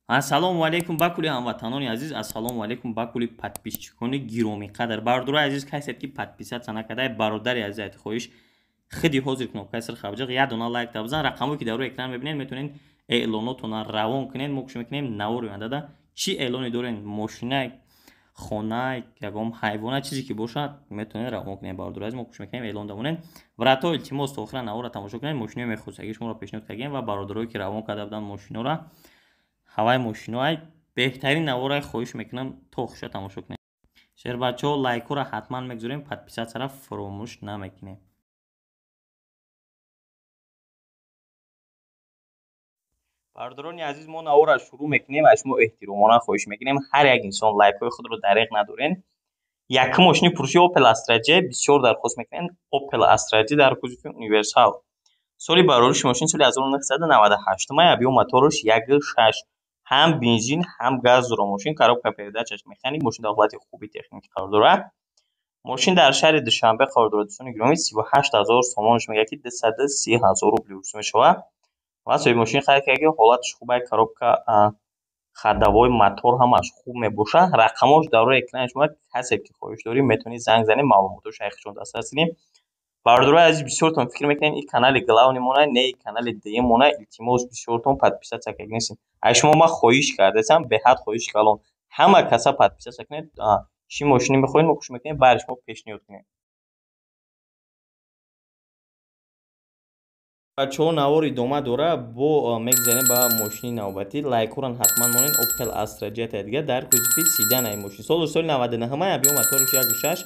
Ассалому алайкум ба кулли ҳамватанони азиз, ассалому алайкум ба кулли подписчикони гиромиқадр. Бародарои азиз, касе ки подписаться накарда, бародари азиз, айти хоҳиш худи ҳозир кнопкаи сирх абҷиқ, як дона лайк та бизан. Рақамое ки дар рӯи экран мебинед, метавонед эълонотона равон кунед. Мо кӯшиш мекунем навори ояндада чӣ эълоне дорем, мошина, хона, ягон ҳайвона, чизе ки бошад, метавонед равон кунед. Бародарои азиз, мо кӯшиш мекунем эълон дамонем. Братҳо, илтимос, то охира наворро тамошо кунед. Мошинои мехостагии шуморо пешниҳод кардем ва бародарое ки равон карда буданд мошинора, ҳавай мошиноай беҳтарин наворай, хоҳиш мекунам то охиша тамошо кунед. Шербачаҳо, лайкҳоро ҳатман мегузорем, подписатсияро фуромӯш намекунем. Бародарони азиз, мо наворро шурӯъ мекунем. Аз шумо эҳтиромона хоҳиш мекунем, ҳар як инсон лайкҳои худро дареғ надорен. Якум мошини фурӯши Opel Astra J, бисёр дархост мекунем. Opel Astra J дар кузови универсал. Соли барориши мошин соли 1998 май, объём мотораш 1.6, ҳам бензин, ҳам газ дора мошин, коробка передачаш механик, мошин дар ҳолати хуби техникӣ қарор дорад. Мошин дар шаҳри Душанбе қарор дорад, дӯстони гиромӣ, 38 000 сомонаш мегӯяд ки 230 000 рубли рус мешавад. Ва соҳиби мошин қайд кард ки ҳолаташ хуб, коробка, ходовой, мотор ҳамааш хуб мебошад. Рақамҳош дар рӯи экрани шумо, касе ки хоҳиш дорӣ, метавонед занг занед, маълумотҳои шайхишон дастрас кунед. Бародарои азиз, бисёртон фикр мекунед ин канали главный мона, не, ин канали дуюм мона. Илтимос, бисёртон подписаться карда нестед. Аз шумо ман хоҳиш кардаистам, беҳад хоҳиши калон, ҳама каса подписаться кунед. Чӣ мошине мехоҳед, мо кӯшиш мекунем бари шумо пешниҳод кунем. Бачаҳо, навор идома дора, бо мегзарем ба мошини навбатӣ. Лайкҳоро ҳатман монед. Opel Astra J дига дар кузови седан ай мошин. Соли 99, объём мотораш 1.6,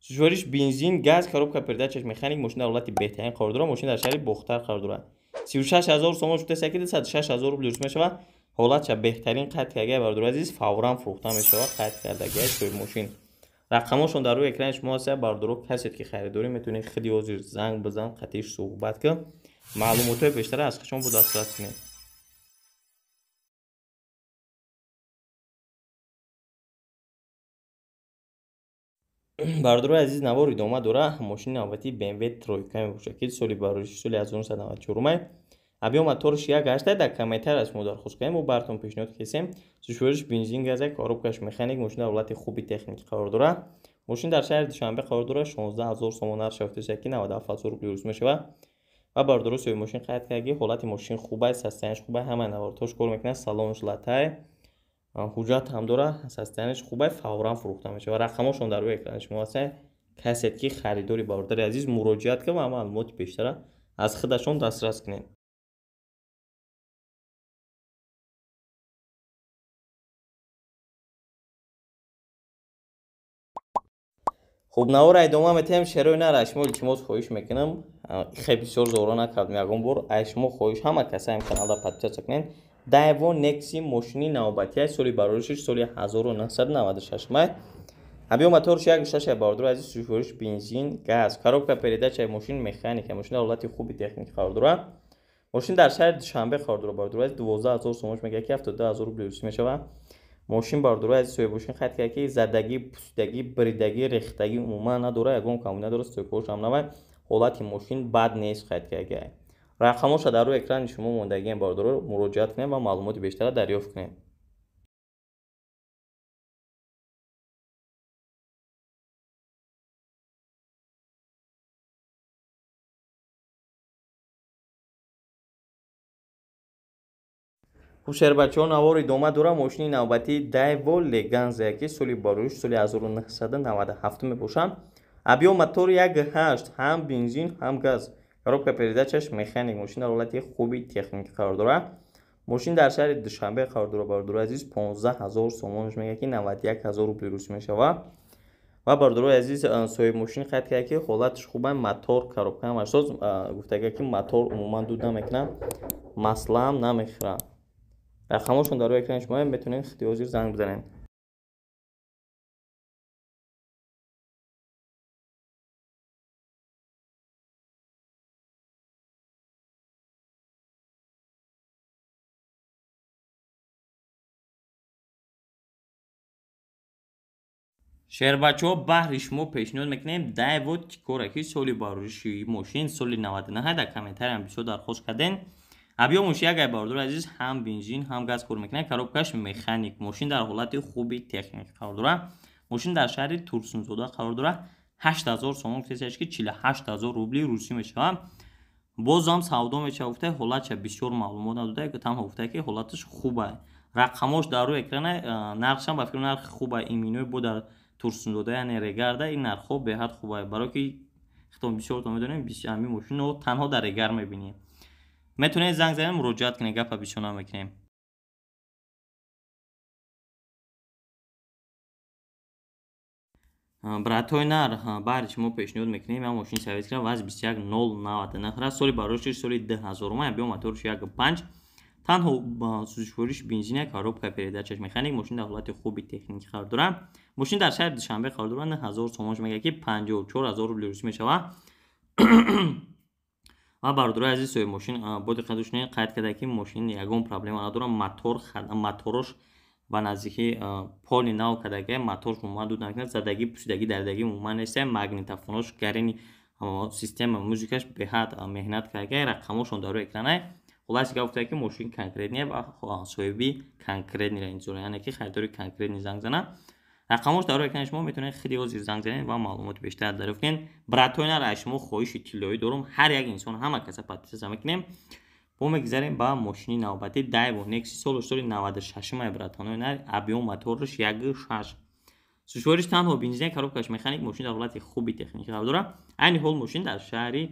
сӯзишвориш бензин, газ, коробка передачаш механик, мошин дар ҳолати беҳтарин қарор дорад. Мошин дар шаҳри Бохтар қарор дорад. 36 000 сомон шуда, ки 206 000 рубли рус мешавад. Ҳолатша беҳтарин қайд кардагиай, бародари азиз, фавран фурӯхта мешавад, қайд кардагиай соҳиби мошин. Рақамҳошон дар рӯи экрани шумо ҳаст. Бародаро, касе ки харидорӣ, метавонед худи ҳозир занг бизан, қатъиш суҳбат кун, маълумотҳои бештара аз худшон бо дастрас кунед. Бародарои азиз, навор идома дора. Мошини навбатии BMW тройка мебошад, ки соли барориши соли 1994 май, объём мотораш 1.8. Дар комментарий аз шумо дархост кардем, мо баратон пешниҳод кардем. Сӯзишвориш бензин, газ, коробкаш механик, мошин дар ҳолати хуби техникӣ қарор дорад. Мошин дар шаҳри Душанбе қарор дорад. 16 000 сомон нарх шавад, ки 97 000 рубли рус мешавад. Ва бародаро, соҳиби мошин қайд кард ки ҳолати мошин хуб аст, состоянияш хуб аст, ҳамаи навордҳош кор мекунад, салонаш латай, ҳуҷҷат ҳам дорад, состоянияш хуб аст, фавран фурӯхта мешавад. Рақамҳошон дар рӯи экрани шумо ҳастанд. Касе ки харидори, бародари азиз, муроҷиат кун ва маълумоти бештара аз худашон дастрас кунед. Хуб, наворро идома метаҳем. Шерои нар, аз шумо илтимос хоҳиш мекунам, хеле бисёр зора накардем ягон бор, аз шумо хоҳиш, ҳама каса ин каналда подписаться кунед. Daewoo Nexi мошини навбатӣ аст, соли бароришиш соли 1996 май, объём мотораш 1.6. Бародари азиз, сӯзишвориш бензин, газ, коробка передачаи мошин механика, мошин дар ҳолати хуби техникӣ қарор дорад. Мошин дар шаҳри Душанбе қарор дорад. Бародари азиз, 12 000 сомонаш мегӯяд ки 72 000 рубли русӣ мешавад. Мошин, бародари азиз, соҳиби мошин қайд кард ки задагӣ, пусидагӣ, бридагӣ, рехтагӣ умуман надорад, ягон камбудӣ надорад, стойкаҳош ҳам навай, ҳолати мошин бад нест, қайд кардагиай. Рақамҳоша дар рӯи экрани шумо мондагиам, бародаро, муроҷиат кунед ва маълумоти бештара дарёфт кунед. Хуб, шербачаҳо, навор идома дорад. Мошини навбатии Daewoo Leganza, ки соли бароиш соли 1997 мебошад, объём мотор 1.8, ҳам бензин, ҳам газ, коробка передачаш механик, мошин дар ҳолати хуби техникӣ қарор дорад. Мошин дар шаҳри Душанбе қарор дорад. Бародари азиз, 15 000 сомонаш мегӯяд ки 91 000 рубли рус мешавад. Ва бародарои азиз, соҳиби мошин қайд кард ки ҳолаташ хуб аст, мотор, коробка ҳамаш соз. Гуфтага ки мотор умуман дуд намекунад, маслаам намехӯрад. Рақамҳошон дар рӯи экрани шумо, метавонед худи ҳозир занг бизанед. Шербачаҳо, баҳри шумо пешниҳод мекунем Daewoo Tico, ки соли барориши мошин соли 99. Дар комментариям бисёр дархост кардем. Объёмуш як ай бародари азиз, ҳам бензин, ҳам газ кор мекунад, коробкаш механик. Мошин дар ҳолати хуби техникӣ қарор дорад. Мошин дар шаҳри Турсунзода қарор дорад. 8000 сомон гуфтаисташ ки 48000 рубли русӣ мешавад. Бозам савдо мешавад гуфта, ҳолатша бисёр маълумот надода, танҳо гуфта ки ҳолаташ хуба. Рақамош дар рӯи экрана, нархшам ба фикр нархи хуба, иминои бо дар Турсунзода, яъне Регарда ин нархҳо беҳад хуба. Барои ки хитон бисёртон медонем, ҳамин мошинро танҳо дар Регар мебинем. Метавонед занг занед, муроҷиат кунед, гапа бисёр намекунем. Братҳои нар, баъди шумо пешниҳод мекунем як мошини советскира ВАЗ 21099 соли барои соли 2000, объём моторш 1.5, танҳо сӯзишвориш бензина, коробка передачаш механик. Мошин дар ҳолати хуби техникӣ қарор дорад. Мошин дар шаҳри Душанбе қарор дорад. 9000 сомонш мегӯяд ки 54000 рубли русӣ мешавад. Ва бародарои азиз, соҳиби мошин бо диққат гӯш кунед, қайд карда ки мошин ягон проблема надорад, мотор моторош ба наздикӣ поли нав кардагия, моторш умуман дуд намекунад, задагӣ, пусидагӣ, даридагӣ умуман нест, магнитофонош гарини, система музикаш беҳад меҳнат кардагия, рақамошон дар рӯи экрана. Хулоса гап гуфта ки мошин конкретный ва соҳиби конкретныйра интизор, яъне ки харидори конкретный занг зана. Рақамош дар рӯи экрани шумо, метавонед худи ҳозир занг занед ва маълумоти бештар дарёфт кунед. Братҳои нар, аз шумо хоҳиши тиллоӣ дорум, ҳар як инсон, ҳама каса подписаться мекунем. Бо мегузарем ба мошини навбатӣ, Дайво Некси, солу соли 96-ма, братанои нар, объём моторш 1.6, сӯзишвориш танҳо бензин, коробкаш механик. Мошин дар ҳолати хуби техникӣ қарор дорад. Айни ҳол мошин дар шаҳри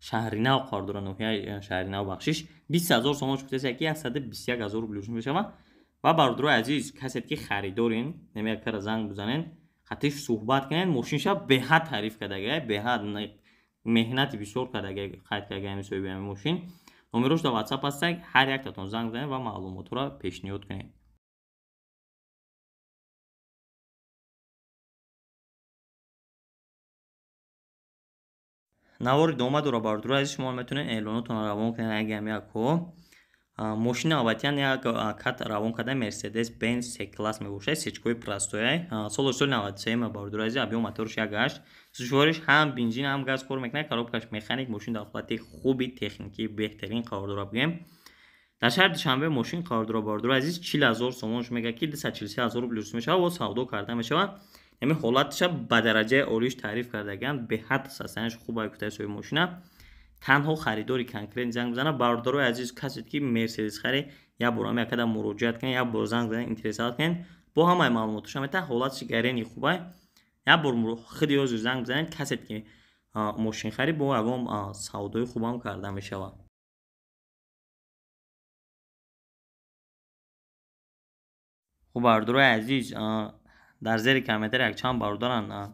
Шаҳринав қарор дорад, ноҳияи Шаҳринав, бахшиш. 20000 сомон гуфтаест ки 121000 рубли русӣ мешавад. Ва бародарои азиз, касе ки харидорин, намеякара занг бизанен, хатиш суҳбат кунед. Мошинша беҳад таъриф кардагия, беҳад меҳнати бисёр кардагия, қайд кардагия ҳамин соҳиби ҳамин мошин. Номерош дар WhatsApp ҳастак, ҳар яктатон занг занед ва маълумотҳоро пешниҳод кунед. Навори идома дорад, бародарои азиз, шумо метавонед эълонотонро равон кунед. Ягам якҳо мошини навбатиян як кат равон карда, Мерседес Бенз С класс мебошад, сечкои простоя, соло соли 93, бародарои азиз, объём моторш 1.8, сӯзишвориш ҳам бензин, ҳам газ кор мекунад, коробкаш механик. Мошин дар ҳолати хуби техникӣ беҳтарин қарор дорад, бигӯем. Дар шаҳри Душанбе мошин қарор дорад, бародарои азиз. 40000 сомонш мегӯяд ки 243000 рубли русӣ мешавад ва савдо карда мешавад. Ҳамин ҳолатша ба дараҷаи олиш таъриф кардагианд, беҳад состоянияш хуба гуфтаи соҳиби мошина. Танҳо харидори конкрет занг бизанад. Бародарои азиз, касе ки Мерседес хари, як бор ҳам якада муроҷиат кунед, як бор занг занед, интересовать кунед, бо ҳамаи маълумотоша метавад. Ҳолатши гарени хубай, як бор худи ҳозир занг бизанед. Касе ки мошинхарӣ, бо ягон савдои хубам карда мешавад. Хуб, бародарои азиз, дар зери комментарий якчанд бародаран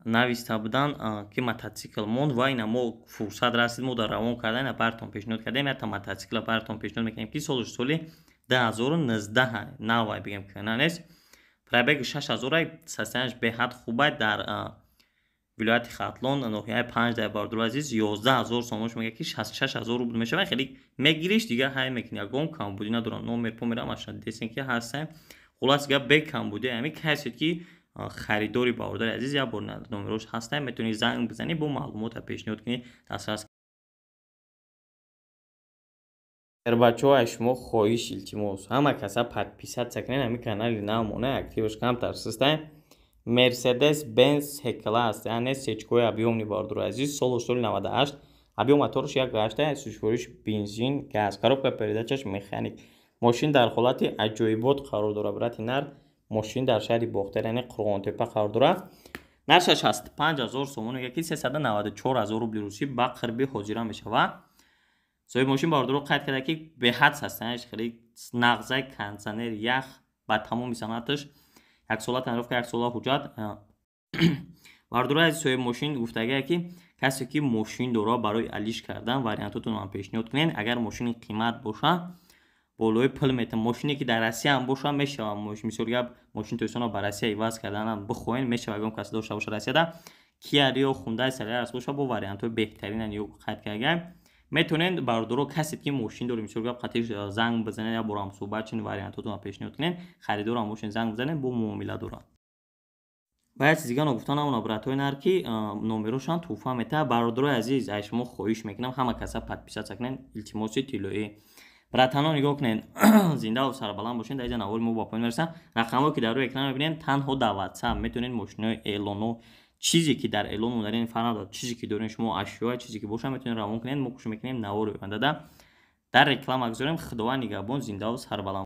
нависта буданд ки мотоцикл монд ва ина мо фурсат расид, мо дар равон кардан ина баратон пешниҳод кардем. Якта мотоцикла баратон пешниҳод мекунем ки солаш соли 2019, навай бигем, кӯҳна нест, пробеги 6000, состоянияш беҳад хубай, дар вилояти Хатлон, ноҳияи Панҷ дар. Бародари азиз, 11000 сомонш мегӯяд ки 66000 рубл мешавад. Хеле мегириш, дигар ҳай мекунӣ, ягон камбудӣ надорам, номер помера машина дидесен ки ҳастем. Хулос гап, бе камбудӣ. Ҳамин касе ки харидори, бародари азиз, як бор номерош ҳастем, метавонӣ занг бизанӣ, бо маълумота пешниҳод кунӣ, дастрас. Бачаҳо, аз шумо хоҳиш, илтимос, ҳама каса подписаться кунед. Ҳамин канали навмона активаш камтар систем. Мерседес Бенз С класс, яъне сечкои объёмный, бародари азиз, солу соли 98, объём моторш 1.8, сӯзишвориш бензин, газ, коробка передачаш механик. Мошин дар ҳолати аҷоибот қарор дорад, брати нар. Мошин дар шаҳри Бохтар, яъне Қурғонтепа қарор дорад. Нархаш 65000 сомон мегӯяд ки 394000 рубли русӣ ба қирби ҳозира мешавад. Соҳиби мошин, бародаро, қайд карда ки беҳад состоянияш хеле нағзай, кондитсионер, ях ба тамоми санъаташ, яксола тонировка, яксола ҳуҷҷат. Бародарои азиз, соҳиби мошин гуфтагие ки касе ки мошин дорад, барои алиш кардан вариантотонро пешниҳод кунед. Агар мошини қимат бошад, болои пул метавон, мошине ки дар Россияам бошад, мешавад. Мисол гап, мошини Тоҷикистонро ба Россия иваз карданам бихоҳед, мешавад. Ягон кас дошта бошад Россияда, Киа Рио, Хундай Солярис бошад, бо вариантҳои беҳтаринан ё қайд кардагаем. Метавонед, бародаро, касе ки мошин доред, мисол гап, қатиш занг бизанед, як бор ҳамсӯҳбат шавед, вариантотонро пешниҳод кунед. Харидорам бошед, занг бизанед, бо муомила дорад. Ва як чиз дига ногуфта намона, братои нар, ки номерошам тӯҳфа метаҳад. Бародарои азиз, аз шумо хоҳиш мекунам, ҳама каса подписаться кунед, илтимоси тиллоӣ. Братано, нигоҳ кунед, зиндаву сарбаланд бошед. Дар инҷа навори мо ба поён мерасад. Рақамҳое, ки дар рӯи экран мебинед, танҳо дар WhatsApp метавонед мошинои эълоно, чизе ки дар эълон модарен, фарқ надорад, чизе ки дорем шумо, ашёа, чизе ки боша, метавонед равон кунед. Мо кӯшиш мекунем, навори ояндада дар реклама гузорем. Худованд нигаҳбон, зиндаву сарбаланд.